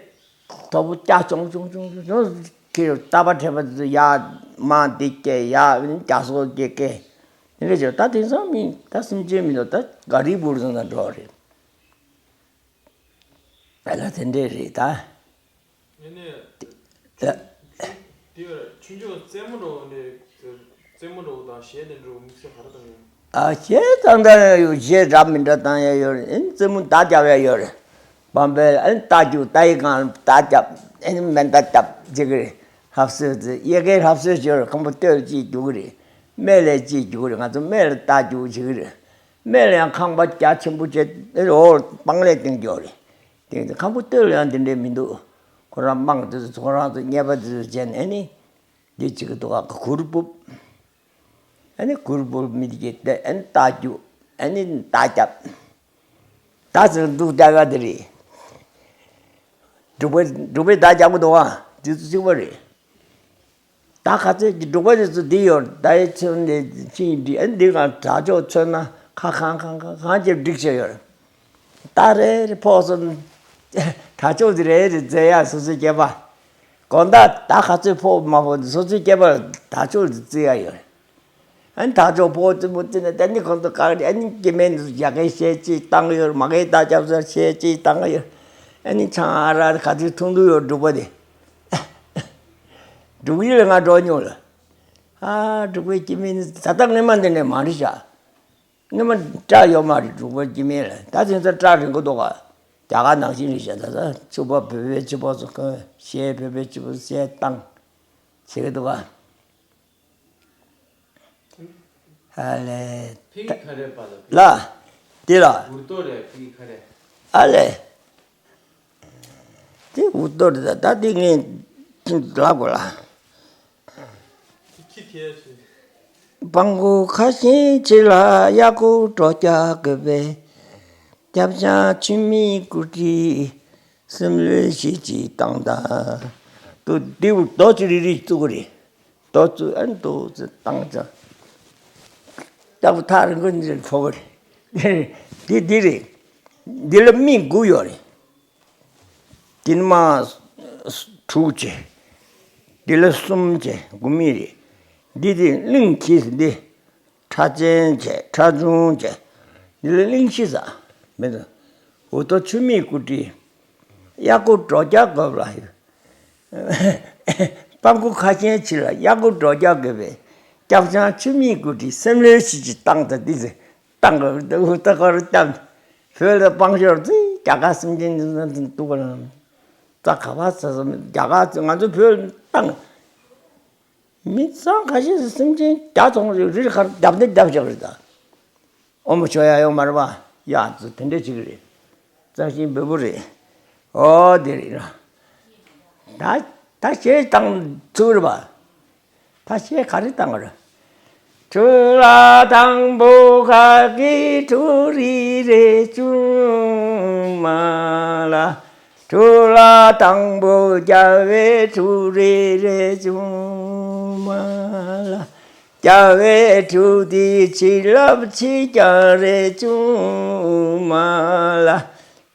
དོ་པོ་སྐྱ་ཅོང་ཅོང་ཅོང་ཅོང་ཅོང་ཁྱེར་རྟ་པ་འཕྲད་པ་དེ་ཚོ་ཡར་མར་འདི་སྐྱེལ། ཡར་རྒྱ་སོག་སྐྱེལ་སྐྱེལ། དེ་འདྲ་བྱས་ད་དེང་སང་མི་ད་སེམས་ཅན་མི་འདུག་ད་ག་རི་བུར་ཚོ་ན་འགྲོ་རེད། ཨ་ལ་དེ་འདྲས་རེད་ད། ཨ་ནི། ད། དེ་བས་ཆུང་ཆུང་རྩེད་མོ་འགྲོ་ནས་རྩེད་མོ་འགྲོ་དང་གཞས་དེ་འགྲོ་དམིགས་བསལ་ག་རེ་བཏང་ཡོད། ཨ་གཞས་བཏང་ད་ཡོད། གཞས་འདྲ་མི་འདྲ་བཏང་ཡ་ཡོད་རེད། ཨ་ནི་རྩེད་མོ་མདའ་རྒྱབ་ཡ་ཡོད་རེད། བམ་པའི་ཨ་ནི་རྟ་རྒྱུག་རྟ་ཡི་སྒང་མདའ་རྒྱབ། ཨ་ནི་མེ་མདའ་རྒྱབ་བྱེད་ཀྱི་རེད། ལྷབ་གསོལ་ཚེ་དབྱར་ཁའི་ལྷབ་གསོལ་ཞོར་ཁམ་བུ་སྟོད་ལ་ཅིག་རྒྱུག་གི་རེད། སྨད་ལ་ཅིག་རྒྱུག་གི་རེད། ང་ཚོ་སྨད་ལ་རྟ་རྒྱུག་བྱེད་ཀྱི་རེད། སྨད་ལ་ཡང་ཁང་པ་རྒྱ་ཆེན་པོ་བྱས་ཨ་ནི་འོག་སྤང་ལེབ་བཏིང་རྒྱུ་རེད། དེ་ཁམ་བུ་སྟོད་ལ་ཡང་འདི་འདྲས་མི་འདུག་ཁོ་རང་དམངས་དེ་ཚོ་ཁོ་རང་ཚོ་ཉེས་པ་དེ་ཚོ་བྱས་ནས་ཨ་ནི་འདི་བྱེད་ཀྱི་འདུག་ག་གུར་ཕུབ། ཨ་ནི་གུར་ཕུབ་མི་དེ་གས་ཨ་ནི་རྟ་རྒྱུག་ཨ་ནི་མདའ་རྒྱབ། ད་ཟེར་འདུག་རྒྱ་གར་དེ་རེད། འབྲུག་པའི་འབྲུག་པའི་བརྡ་རྒྱག་གི་འདུག་ཨ། དེ་ཚོ་གཅིག་པ་རེད། ད་ག་ཚོད་ཀྱི་འབྲུག་པ་དེ་ཚོ་འདི་ཡོད་ད་ཡི་ཚོད་འདི་ཕྱིན་འདི་ཨ་འདི་གང་དྲག་ཕྱོགས་མཚོན་ན་ཁ་གང་གང་གང་གང་ཅིག་འགྲིག་བྱས་ཡོད་རེད། ད་རེ་རེ་ཕོག་སོང་། དྲག་ཕྱོགས་འདི་རེ་རེ་རྫས་ཡ་སོ་སོའི་སྐྱེས་པ། དགོང་དག་ད་ག་ཚོད་ཕོག་མ་ཕོག་འདི་སོ་སོའི་སྐྱེས་པ་དྲག་ཕྱོགས་འདི་རྩི་ཡ་ཡོད་རེད། ཨ་ནི་དྲག་ཕྱོགས་ཕོག་རྩི་མོ་རྩི་ནས་ད་ནི་གང་དུ་ག་རེ་ཨ་ནི་སྐྱེ་དམན་འདི་ཚོ་རྒྱ་སྐད་བཤད་ཅིག་བཏང་གི་ཡོད་རེད། མ་གི་ད་སྐྱབས་སར་བཤད་ཅིག་བཏང་གི་ཡོད་རེད། ཨ་ནི་ཆང་ཨ་རག་ག་ཚོད་འཐུང་འདུག་ཡོད་འབྲུག་པ་དེ། འབྲུག་ཡུལ་ལ་ང་འགྲོ་མྱོང་ལ། ཨ་འབྲུག་པའི་སྐྱེ་དམན་ད་ལྟ་སྔོན་མ་འདི་ནས་མ་རེད་ཤག་སྔོན་མ་སྐྲ་ཡོད་མ་རེད་འབྲུག་པའི་སྐྱེ་དམན་ལ། ད་དེང་སང་སྐྲ་རིང་པོ་འདུག་ག་རྒྱ་གར་ནང་བཞིན་རེད་ཤག་ད་ལྟ་ཕྱུ་པ་བོད་པའི་ཕྱུ་པ་ཚོ་གང་གཞས་བོད་པའི་ཕྱུ་པ་གཞས་བཏང་བྱེད་ཀྱི་འདུག་ག་ཨ་ལས། ཕིང་ཁ་རེ་པ་ལ་ལ། འདི་ལ། འུར་རྡོ་རེ་ཕིང་ཁ་རེ། ཨ་ལས། དེ་འུར་རྡོ་རེད་ད་ད་དེ་ངས་ལབ་དགོས་ལ། ཁྱི་ཁྱི་ཁྱི་ཟེར། སྤང་ཁུ་ཁ་ཤས་ཆེ་ལ་གཡག་ཁུ་གྲོ་རྒྱག་དགོས་པས། སྐྱབས་ཆང་ཆུ་མིག་ཀུ་ཀྲི། སེམས་ལུས་ཞིག་ཅིག་བཏང་ད། དུ་དེའུ་རྡོ་ཅི་རི་རི་བཙུགས་རེད། རྡོ་བཙུགས་ཨ་ནི་རྡོ་བཙུགས་བཏང་ཙང་། ལྟ་བུ་ཐག་རིང་པོ་འདིར་ཕོག་རེད། འདི་འདི་རེད། འདི་ལ་མིག་དགུ་ཡོད་རེད། འདི་ནི་མ་དྲུག་བྱས། འདི་ལ་གསུམ་བྱས་དགུ་མིག་རེད། འདི་དེ་གླིང་གིས་འདི། ཁྲ་ཅན་བྱས་ཁྲ་ཆུང་བྱས། འདི་ལ་གླིང་བཞི་ཟ། མི་འདུག་འུ་ཐོ་ཆུ་མིག་ཀུ་ཀྲི། གཡག་ཁུ་གྲོ་རྒྱག་དགོས་ལ། སྤང་ཁུ་ཁ་ཤས་ཕྱི་ལ་གཡག་ཁུ་གྲོ་རྒྱག་དགོས་པས། སྐྱབས་ཆང་ཆུ་མིག་ཀུ་ཀྲི་སེམས་ལས་ཤིག་ཅིག་བཏང་ད་འདི་ཟེར། བཏང་དགོས་འུ་ཐོ་ཁོ་རུ་བཏང་། བོད་ལ་སྤང་ཤོར་ཚེ་རྒྱ་གར་སེམས་ཅན་འདི་ཚོ་འདུག་ག་ལ། རྩ་ག་བ་ས་ས་རྒྱ་གར་ང་ཚོ་བོད་ལ་བཏང་། མི་ཚང་ཁ་ཤས་སུ་སེམས་ཅན་བརྒྱ་ཚོང་རེ་རེ་ཁར་རྒྱབ་འདེབས་རྒྱབ་བཞག་རེད་ད། ཨོ་མོ་ཆོ་ཡ་ཡོང་མ་རེད་པ། ཡ་ཚོ་དེ་འདྲས་ཅིག་རེད། རྩ་ཤིང་འབེལ་པོ་རེད། ཨོ་དེ་རེད་ན། ད་ད་ཞེས་བཏང་ཚུགས་རེད་པ། ད་ཞེས་ག་རེ་བཏང་རེད། ཁྲུ་ལ་དང་པོ་ཁ་གི་ཁྲུ་རི་རེ་ཅུང་མ་ལ། ཁྲུ་ལ་དང་པོ་རྒྱལ་བའི་ཁྲུ་རེ་རེ་ཅུང་མ་ལ། རྒྱལ་བའི་ཁྲུ་དེ་ཆི་ལབ་ཆི་རྒྱ་རེ་ཅུང་མ་ལ།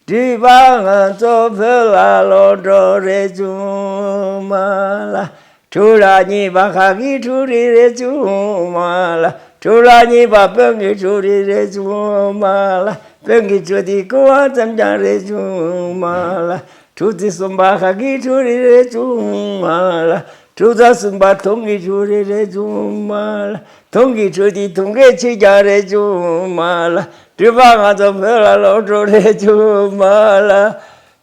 སྤྲུལ་པ་ང་ཚོ་བོད་ལ་ལོག་འགྲོ་རེ་ཅུང་མ་ལ། ཁྲུ་ལ་གཉིས་པ་ཁ་གི་ཁྲུ་རི་རེ་ཅུང་མ་ལ། ཁྲུ་ལ་གཉིས་པ་བོན་གྱི་ཁྲུ་རི་རེ་ཅུང་མ་ལ། བོན་གྱི་ཁྲུ་དེ་ཀུ་བ་ཙམ་ཀྱང་རེ་ཅུང་མ་ལ། ཁྲུ་ཚིགས་གསུམ་པ་ཁ་གི་ཁྲུ་རི་རེ་ཅུང་མ་ལ། ཁྲུ་ཚ་གསུམ་པ་དུང་གི་ཁྲུ་རི་རེ་ཅུང་མ་ལ། དུང་གི་ཁྲུ་དེ་དུང་གི་ཆི་རྒྱ་རེ་ཅུང་མ་ལ། སྤྲུལ་པ་ང་ཚོ་བོད་ལ་ལོག་འགྲོ་རེ་ཅུང་མ་ལ།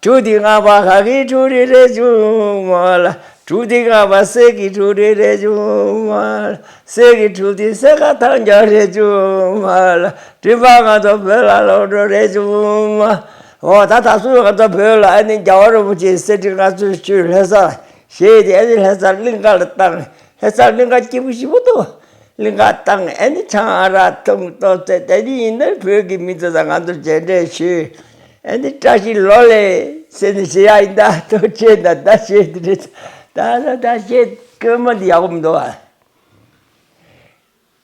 ཁྲུ་དེ་ལྔ་པ་ཁ་གི་ཁྲུ་རི་རེ་ཅུང་མ་ལ། ཁྲུ་དེ་ལྔ་པ་གསེར་གྱི་ཁྲུ་རི་རེ་ཅུང་མ་ལ། གསེར་གྱི་ཁྲུ་དེ་གསེར་ཁ་ཐང་རྒྱ་རེ་ཅུང་མ་ལ། སྤྲུལ་པ་ང་ཚོ་བོད་ལ་ལོག་འགྲོ་རེ་ཅུང་མ། འོ་ད་ད་སུ་ང་ཚོ་བོད་ལ་ཨ་ནི་རྒྱལ་བ་རིན་པོ་ཆེའི་གསེར་ཁྲི་མངའ་གསོལ་ཞུས་ལྷ་སར་བཞེས་ཏེ་ཨ་ནི་ལྷ་སར་གླིང་ག་ལ་བཏང་། ལྷ་སར་གླིང་ག་སྐྱིད་པོ་ཞེ་པོ་འདུག་གླིང་ག་བཏང་ཨ་ནི་ཆང་ཨ་རག་འཐུང་ལྟོ་ཚོས་དེ་ནི་ཡིན་ན་བོད་ཀྱི་མི་ཚོ་དང་ང་ཚོ་མཇལ་འཕྲད་ཞུས། ཨ་ནི་བཀྲ་ཤིས་ལོ་ལེགས་ཟེར་ནས་ཞུ་ཡ་ཡིན། ད་ལྟོ་ཆེ་ད་ད་བཤད་དེ་རེད། ད་ད་ད་བཤད་དཀོན་མོ་འདི་ཡག་པོ་མི་འདུག་ཨ།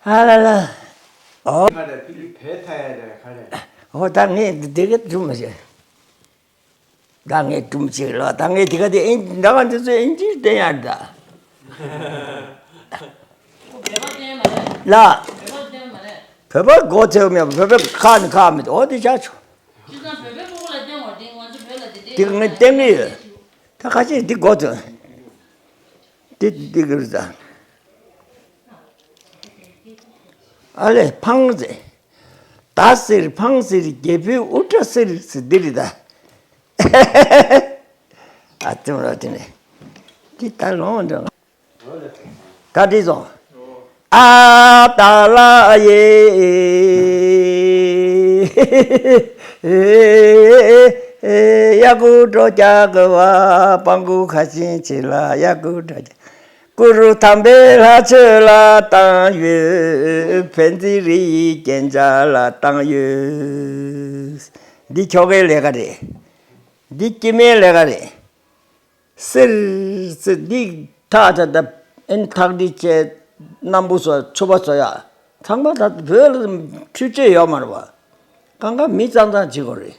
ཨ་ལ་ལ། ཨོ། ཁ་རེ་ཕི་ལི་བས་ཐ་ཡ་རེ་ཁ་རེ། ཨོ་ད་ངས་འདི་ག་སྒྲུང་མ་བཤད། ད་ངས་སྒྲུང་བཤད་ལ་ད་ངས་འདི་ག་དེ་ཨིན་ད་ག་འདི་ཚོ་ཨིན་ཇིར་བསྟན་ཡ་ད། ལ། བོད་པ་མགོ་ཚོས་མེད་བོད་པ་ཁ་ནི་ཁ་མེད་ཨོ་དེ་བྱ་ཆོག་དེ་ངས་བསྟན་གི་ཡོད། ད་ཁ་ཤས་འདི་མགོ་ཚོས། དེ་འདི་གི་རེད་ད། ཨ་ལས་ཕང་ཟེར། ད་ཟེར་ཕང་ཟེར་རྒྱལ་པོའི་དབུ་སྐྲ་ཟེར་ཟེར་འདི་རེད་ད། ཨ་ཙི་མ་ར་དེ་ནས་འདི་ད་ལོང་འདྲ། ད་འདི་སོང་། ཨ་ད་ལ་ཡེ། གཡག་གུ་གྲོ་རྒྱག་གི་བ་སྤང་གུ་ཁ་ཆེན་ཆེ་ལ་གཡག་གུ་གྲོ་རྒྱག་གུ་རུ་དམ་པའི་ལྷ་ཆོས་ལ་བཏང་ཡོད། བན་ཚི་རི་ཡི་རྒྱན་ཆ་ལ་བཏང་ཡོད། འདི་ཁྱོ་གའི་ལས་ཀ་རེད། འདི་སྐྱེ་དམན་ལས་ཀ་རེད། སེར་སེར་འདི་ཐག་ཐག་ད་ཨེན་ཐག་འདི་བཅད། སྣམ་བུ་བཟོ། ཕྱུ་པ་བཟོ་ཡ། ཚང་མ་ད་བོད་ལ་འཕྲུལ་ཆས་ཡོད་མ་རེད་པ། གང་ག་མི་ཙང་ཙང་བྱེད་དགོས་རེད།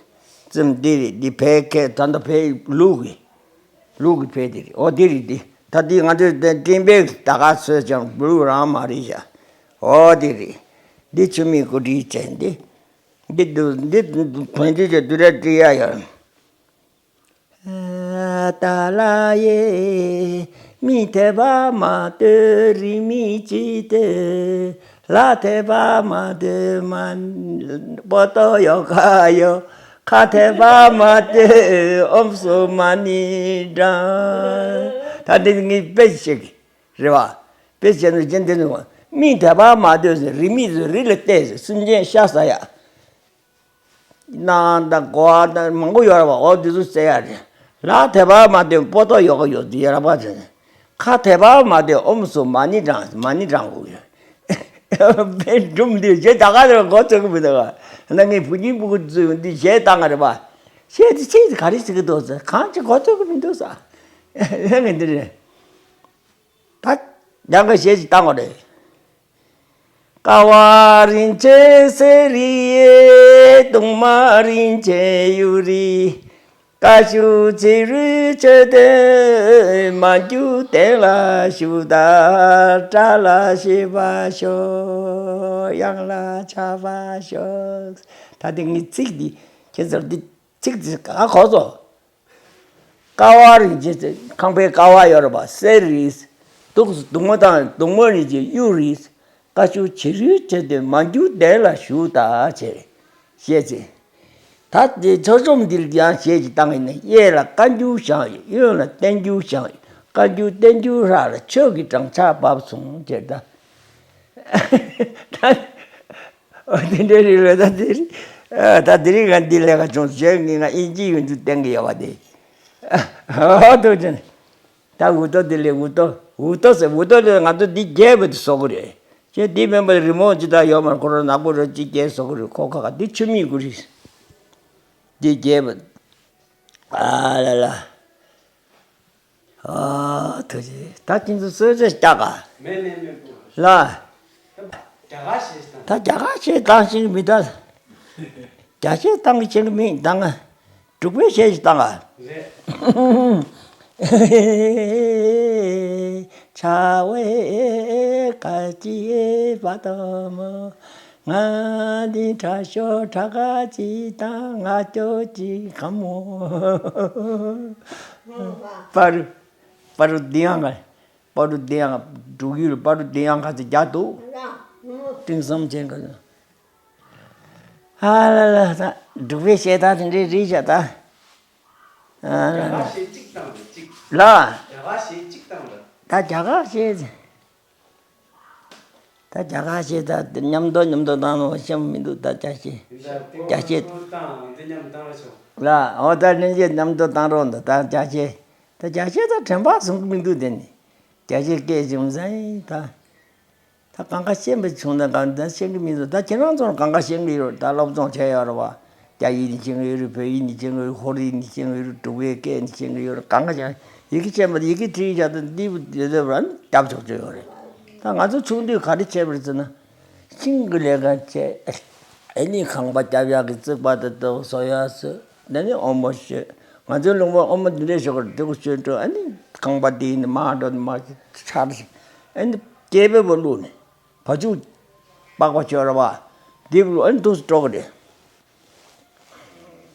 རྩེམ་འདི་རེད། འདི་ཕའི་ཁེ་ད་ལྟ་ཕའི་ལུག་གི་ལུག་གི་ཕའི་འདི་རེད། ཨོ་འདི་རེད། འདི་ད་འདི་ང་ཚོས་དེ་སྤྲིན་པའི་ད་ག་ཚོས་ཀྱང་ལུག་རང་མ་རེད་ཤག་ཨོ་འདི་རེད། འདི་ཆུ་མིག་གུ་འདྲིས་བྱས། འདི་འདི་འདུག་འདི་གོན་དུས་ཀྱི་འདུག་ར་འདྲི་ཡ་ཡོད། ཏཱ་ལ་ཡེ། མི་ཐེ་བ་མ་དོ་རི་མི་ཅི་དེ། ལ་ཐེ་བ་མ་དོ་མ་པོ་ཏོ་ཡོ་ག་ཡོ། ཁ་ཐེ་བ་མ་དོ་ཨོམ་སོ་མ་ནི་དྲང་། ད་འདི་ངས་དཔེ་ཞིག་རེད་བ། དཔེ་བྱས་ན་རྗེས་འདི་ནི་མི་ཐེ་བ་མ་དོ་རི་མི་རི་ལ་བལྟས་སེམས་ཅན་ཤ་ཟ་ཡ། སྣང་དང་གོ་བ་དང་མང་པོ་ཡོད་རེད་བ། འོ་འདི་ཚོ་བཙལ་ཡ་རེད། ལ་དེ་བ་མ་དེ་པོ་ཏོ་ཡོག་ཡོག་དེ་ཡ་ར་བ་དེ་ནི། ཁ་དེ་བ་མ་དེ་ཨོམ་སུ་མ་ནི་དྲང་མ་ནི་དྲང་གོ་ཡོད། བན་སྒྲུང་འདི་རྗེ་ད་ག་དེ་མགོ་ཚོད་གི་མི་འདུག་ག་ན་ངས་བུ་གཉིས་བུ་གུ་ཚོས་འདི་གཞས་བཏང་ག་རེད་བ། གཞས་དེ་ཚིག་དེ་ག་རེ་ཟེར་གི་འདུག་ཟེར། གང་ཅི་མགོ་ཚོད་གི་མི་འདུག་ཟེར། ངས་འདི་རེད། ད་ཡང་ག་གཞས་ཅིག་བཏང་བ་རེད། ཀ་བ་རིན་ཆེན་གསེར་རི་ཡེ། གདུང་མ་རིན་ཆེན་གཡུ་རི། ཀ་ཤུ་བྱི་རུའི་ཆུ་དེ། མ་རྒྱུ་གདན་ལ་བཞུགས་དང་། དགྲ་ལ་བཤད་པར་ཤོག་ཡང་ལ་ཆགས་པར་ཤོག་ད་དེ་ངའི་ཚིག་འདི་ཁྱེད་ཚོར་འདི་ཚིག་འདི་ག་གོ་སོང་། ཀ་བ་རིན་ཆེན་ཟེར། ཁང་པའི་ཀ་བ་ཡོད་རེད་པ། གསེར་རི། གདུང་གདུང་མ་དང་གདུང་མ་རིན་ཆེན་གཡུ་རི། ཀ་ཤུ་བྱི་རུའི་ཆུ་དེ། མ་རྒྱུ་གདན་ལ་བཞུགས་དང་བྱས། ཞེས་ཚེ། ད་དེ་མཆོད་རྩོམ་འདིར་ཡང་ཞེས་ཀྱི་བཏང་ཡིན་ན། གཡས་ལ་བཀའ་འགྱུར་བཞེངས་ཡོད། གཡོན་ལ་བསྟན་འགྱུར་བཞེངས་ཡོད། བཀའ་འགྱུར་བསྟན་འགྱུར་ལྷག་ལ་ཆོས་ཀྱི་བགྲང་བྱ་བབས་སོང་ཅེས་ད། ཨོ་དེ་འདྲའི་རིགས་ལ་ད་དེ་རིགས། ཨ་ད་དེ་རིགས་ང་འདི་ལས་ཀ་བྱུང་ཟེར་ངས་ང་ཨིན་ཇི་ཡོད་འདུག་བསྟན་གི་ཡོད་པ་དེ། ཨོ་ཐུགས་རྗེ་ཆེ། ད་འུ་ཏོ་དེ་ལས་འུ་ཏོ་འུ་ཏོ་ཟེར། འུ་ཏོ་ལས་ང་ཚོ་འདི་རྒྱས་པ་དེ་བཟོ་གི་རེད། ཁྱེད་འདི་མིན་པ་རི་མོ་ཅི་ད་ཡོད་མ་རེད། ཁོ་རང་ནག་པོ་རེད། ཅི་རྒྱས་བཟོ་གི་རེད། ཁོ་ཁ་ཁ་འདི་ཆུ་མིག་གུ་རེད། འདི་རྒྱས་པ། ཨ་ལ་ལ། ཨ་ཐུགས་རྗེ། ད་ཁྱེད་ཚོ་གསོལ་ཇ་རྒྱག་ག་མེད་མེད་མེད་པོ། ལ། རྒྱ་གར་ཞེས་དང་། ད་རྒྱ་གར་ཞེས་དང་ཞིག་མི་ད། རྒྱ་ཞེས་དང་གི་ཆེན་གི་མི་དང་། འབྲུག་པའི་ཞེས་ཤིག་དང་། རེད། ཆ་བའི་ཀ་ཅི་བ་དོ་མོ། ང་འདི་དྲག་ཤོས་དྲག་ག་ཅི་དང་ང་ཅོ་ཅི་ག་མོ། པ་རུ། པ་རུ་འདི་ཡང་ག་པ་རུ་འདི་ཡང་འབྲུག་ཡུལ་པ་རུ་འདི་ཡང་ག་ཚོད་རྒྱག་འདུག་སྟེང་བསམ་ཅན་ག་ཚོད། ཨ་ལ་ལ་ད་འབྲུག་པའི་གཞས་ད་དེ་འདྲའི་རིགས་བྱ་ད། ཨ་ལ་རྒྱ་གར་གཞས་གཅིག་བཏང་རེད་གཅིག་ལ། རྒྱ་གར་གཞས་གཅིག་བཏང་རེད། ད་རྒྱ་གར་གཞས། ད་རྒྱ་གར་གཞས་ད་མཉམ་དུ་མཉམ་དུ་བཏང་ནོ་ཤེས་མི་འདུག་ད་རྒྱ་གཞས། རྒྱ་གཞས། ལ་ཨོ་ད་ནི་གཞས་མཉམ་དུ་བཏང་རོགས་འདུག་ད་རྒྱ་གཞས། ད་རྒྱ་གཞས་ད་དྲན་པ་བཟུང་གི་མི་འདུག་དེ་ནི། རྒྱ་གཞས་སྐད་ཅིག་མ་ཟ་ཡིན་ད། ད་གང་ག་ཤེས་པ་བྱུང་ན་གང་ད་ཤེས་ཀྱི་མི་འདུག་ད་ཁྱེད་རང་ཚོར་གང་ག་ཤེས་ཀྱི་ཡོད། ད་སློབ་སྦྱོང་བྱས་ཡོད་རེད་བ། རྒྱ་ཡིག་ནི་ཤེས་ཀྱི་ཡོད་རེད། བོད་ཡིག་ནི་ཤེས་ཀྱི་ཡོད་རེད། ཧོར་ཡིག་ནི་ཤེས་ཀྱི་ཡོད་རེད། འབྲུག་པའི་སྐད་ནི་ཤེས་ཀྱི་ཡོད་རེད། གང་ག་ཤེས། ཡི་གེ་ཤེས་པ་ཡི་གེ་བྲིས་བཞག་ད་འདི་བུ་དེ་ཚོ་རང་རྒྱབ་ཆོག་ཆོག་ཡོད་རེད། ད་ང་ཚོ་ཆུང་དུས་ག་རེ་བྱས་པ་རེད་ཟེར་ན། ཤིང་གི་ལས་ཀ་བྱས། ཨ་ནི་ཁང་པ་རྒྱབ་ཡག་གི་རྩིག་པ་དེ་དག་བཟོ་ཡག་བཟོས། ད་ནི་ཨོ་མོ་བཤད། ང་ཚོའི་ལུང་པ་ཨོ་མོ་འདི་འདྲས་ཞོག་གར་དེ་གུ་བཤད་འགྲོ། ཨ་ནི་ཁང་པ་དེ་ནི་མར་འགྲོ་ནི་མར་ཆར་ཞིག་ཨ་ནི་སྐྱེས་པའི་བུ་བླུགས་ནས་བ་ཕྱུགས་པགས་པ་ཆོད་ར་བ་དེ་བླུགས། ཨ་ནི་འདུག་སེ་འགྲོ་གི་རེད།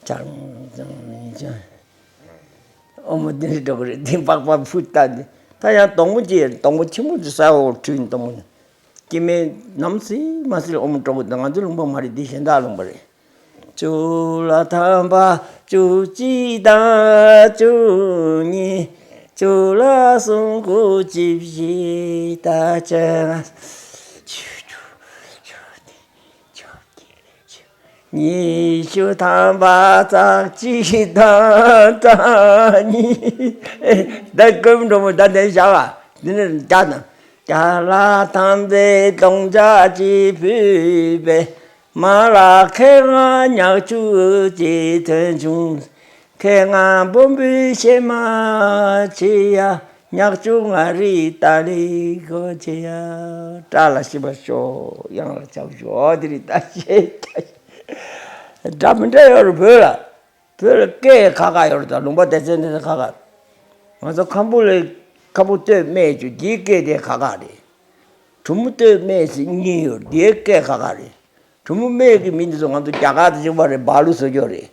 ཆར་ཆར་ཨོ་མོ་འདི་འདྲས་འགྲོ་གི་རེད། དེ་པགས་པ་ཕུད་ལྟ་ནི་ད་ཡང་སྡོང་པོ་ཅིག་སྡོང་པོ་ཆེན་པོ་ཅིག་ས་འོག་བྲུས་ནས་སྡོང་པོ་ནི་སྐྱེ་དམན་ནམ་སྲིད་མ་སྲིད་ཨོ་མོ་འགྲོ་གི་འདུག་ང་ཚོའི་ལུང་པ་མ་རེད། འདི་གཞན་དག་ལུང་པ་རེད། བཅུ་ལ་ཐམ་པ་བཅུ་གཅིག་དང་བཅུ་གཉིས། བཅུ་ལ་གསུམ་དགུ་བཅུ་བཞི་དང་བཅོ་ལྔ། ཉི་ཤུ་ཐམ་པ་རྩ་གཅིག་དང་རྩ་གཉིས། ད་སྐུ་འགྲོ་མོ་ད་འདི་བཞག་པ་འདི་ནི་བརྒྱ་དང་བརྒྱ་ལ་ཐམ་པའི་དུང་ཆ་གཅིག་ཕུལ་བས། མ་ལ་ཁེ་ང་ཉག་ཆུ་ཅིག་ཐོན་བྱུང་། ཁྱེད་ང་བོན་པོའི་གཤེད་མ་ཆེ་ཡ། ཉག་ཆུ་ང་རི་ཏ་ལི་གོ་ཆེ་ཡ། བྲག་ལ་ཤི་བ་ཤོག། གཡང་ལ་ཆག་ཤོག། དེ་རི་ཏ་ཤེ། སྒྲ་མི་འདྲ་ཡོད་རེད་བོད་ལ། བོད་ལ་སྐད་ཁ་ཁ་ཡོད་རེད། ད་ལུང་པ་སྡེ་ཚན་དེ་ཁ་ཁ། ང་ཚོ་ཁམ་བུ་ལ་ཁམ་བུ་སྟོད་སྨད་ཅུ་འདིའི་སྐད་དེ་ཁ་ཁ་རེད། གྲུ་མོ་སྟོད་སྨད་ཟེར་གཉིས་ཡོད། འདིའི་སྐད་ཁ་ཁ་རེད། གྲུ་མོ་སྨད་ཀྱི་མི་འདི་ཚོ་ང་ཚོ་རྒྱ་གར་དང་གཅིག་པ་རེད། སྦ་ལུ་བཟོ་རྒྱུ་རེད།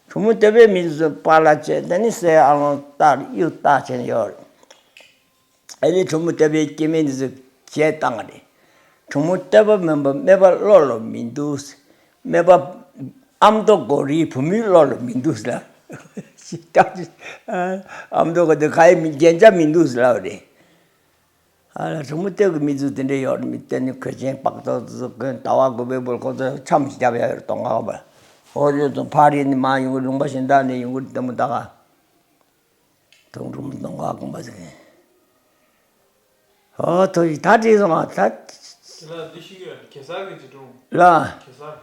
གྲུ་མོ་སྟོད་པའི་མི་འདི་ཚོ་པཱ་ལགས་བྱས། དེ་ནི་སེ་ཨ་ལོང་སྟག་གཡུ་སྟག་བྱས་ནས་ཡོད་རེད། ཨ་ནི་གྲུ་མོ་སྟོད་པའི་སྐྱེ་དམན་འདི་ཚོ་བྱས་བཏང་བ་རེད། གྲུ་མོ་སྟོད་པ་མིན་པ་སྨད་པ་བློ་ལ་མི་འདུག། སྨད་པ་ཨ་མདོ་སྒོ་རིའི་བུ་མོའི་བློ་ལ་མི་འདུག་ཟེར་ལ། ཨ་མདོ་སྒོ་དེ་ག་ཡི་མི་རྒྱན་ཆ་མི་འདུག་ཟེར་ལ་རེད། ཨ་ལ་གྲུ་མོ་སྟོད་ཀྱི་མི་ཚོ་དེ་འདྲ་ཡོད་རེད། མི་སྟོད་ནི་གོས་ཆེན་སྤགས་ཏོག་ཚོ་གོན། ཟླ་བ་དགུ་པའི་བར་ཁོ་ཚོ་འཆམ་ཞིག་བརྒྱབ་ཡ་ཡོད་རེད། གདོང་ཁ་བར། འོ་དེ་ཚོ་ཕ་རི་ནས་མར་ཡོང་གི། ལུང་པ་གཞན་དག་ནས་ཡོང་གི་རེད། ལྟད་མོ་ལྟ་ག། དུང་སྒྲུང་གདོང་ཁ་སྐོམ་པ་ཟེར་མཁན། ཨོ་ཐོ་ཡི་ད་བྲིས་སོང་ང་ད། ལ་འདི་ཤི་གི་གེ་སར་གྱི་བྱིས་སྒྲུང་། ལ། གེ་སར།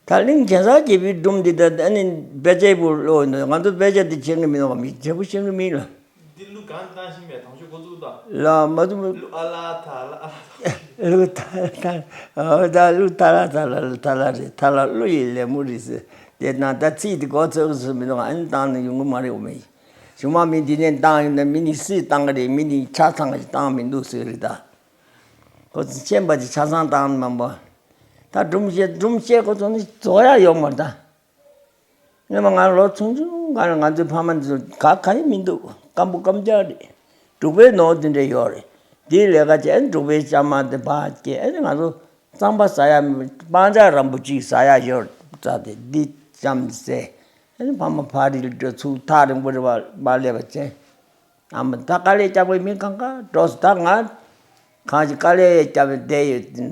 ད་གླིང་གེ་སར་རྒྱལ་པོའི་སྒྲུང་འདི་ད་ཨ་ནི་དཔེ་ཆའི་བུ་ལོ་ནི་ང་ཚོ་དཔེ་ཆ་འདི་ཤེས་ཀྱི་མི་འདུག་ག། མི་བྱེད་པོ་ཤེས་ཀྱི་མིན་ལ། འདི་གླུ་གང་བཏང་ཤེས་མེད། དང་ཤོག་འགོ་བཙུགས་ད། ལ་མ་བཙུགས་མི། གླུ་ཨ་ལ་ཐ་ལ་ཨ་ལ་ཐ། གླུ་ཐ་ཐ། ཨོ་ད་གླུ་ཐ་ལ་ཐ་ལ་ཐ་ལ་རེད། ཐ་ལ་གླུ་ཡི་ལད་མོ་རེད་ཟེར། དེ་ན་ད་ཚིག་འདི་གོ་ཚོད་ཀྱི་སུ་མི་འདུག་ག། ཨ་ནི་བཏང་ནི་ཡོང་གི་མ་རེད། འོ་མི། གཞུག་མ་མི་འདི་ནས་བཏང་ཡོང་ན་མི་ནི་སུས་བཏང་གི་རེད། མི་ནི་ཆ་ཚང་གི་བཏང་མི་འདུག་ཟེར་རེད་ད། ཁོ་ཚོ་ཤེས་པ་ཅིག་ཆ་ཚང་བཏང་མང་པོ། ད་སྒྲུང་བཤད་སྒྲུང་བཤད་ཁོ་ཚོ་ནི་རྫོགས་ཡ་ཡོད་མ་རེད་ད། སྔོན་མ་ང་ལོ་ཆུང་ཆུང་སྒང་ལ་ང་ཚོའི་ཕ་མ་འདི་ཚོ་ག་ག་ཡི་མི་འདུག། སྐམ་པོ་སྐམ་རྐྱང་རེད། འབྲུག་པའི་ནོར་འདི་འདྲ་ཡོད་རེད། འདིའི་ལས་ཀ་བྱས། ཨ་ནི་འབྲུག་པའི་ལྕམ་མ་དེ་ཕར་སྐྱེལ། ཨ་ནི་ང་ཚོ་རྩམ་པ་ཟ་ཡ་མེད། སྤང་བྱ་རམ་བུ་གཅིག་ཟ་ཡ་ཡོད་ཙང་དེ་འདི་ལྕམ་ཟས། ཨ་ནི་ཕ་མ་ཕ་རི་འགྲོ་ཚུར་ཐག་རིང་པོ་རེད་པ། མ་སླེབས་པ་བྱས། ཨ་མ་ད་དཀའ་ལས་རྒྱག་པའི་མི་གང་ག་འགྲོ་སོང་། ད་ང་གང་ཞིག་དཀའ་ལས་རྒྱག་པའི་བསྡད་ཡོད་ཟིན།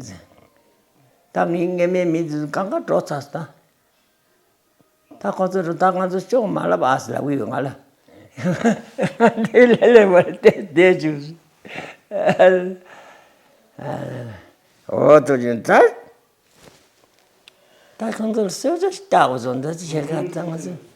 ད་ངའི་སྔོན་མའི་མི་ཚོ་གང་ག་འགྲོ་ཚར་སོང་ད། ད་ཁོ་ཚོ་རུ་ད་ང་ཚོ་ཅོག་མ་ལབ་ཨ་སི་ལབ་ཀྱི་ཡོད་ང་ལ། དེ་ལས་ལས་མ་དེ་དེ་བཅུག། འོ་ཐུགས་རྗེ་ཆེ། ད་ཁོང་ཚོར་གསོལ་ཇ་ཞིག་བཏབ་དགོས་སོང་། འདི་ཚོ་བྱེད་ག་ད་ང་ཚོ།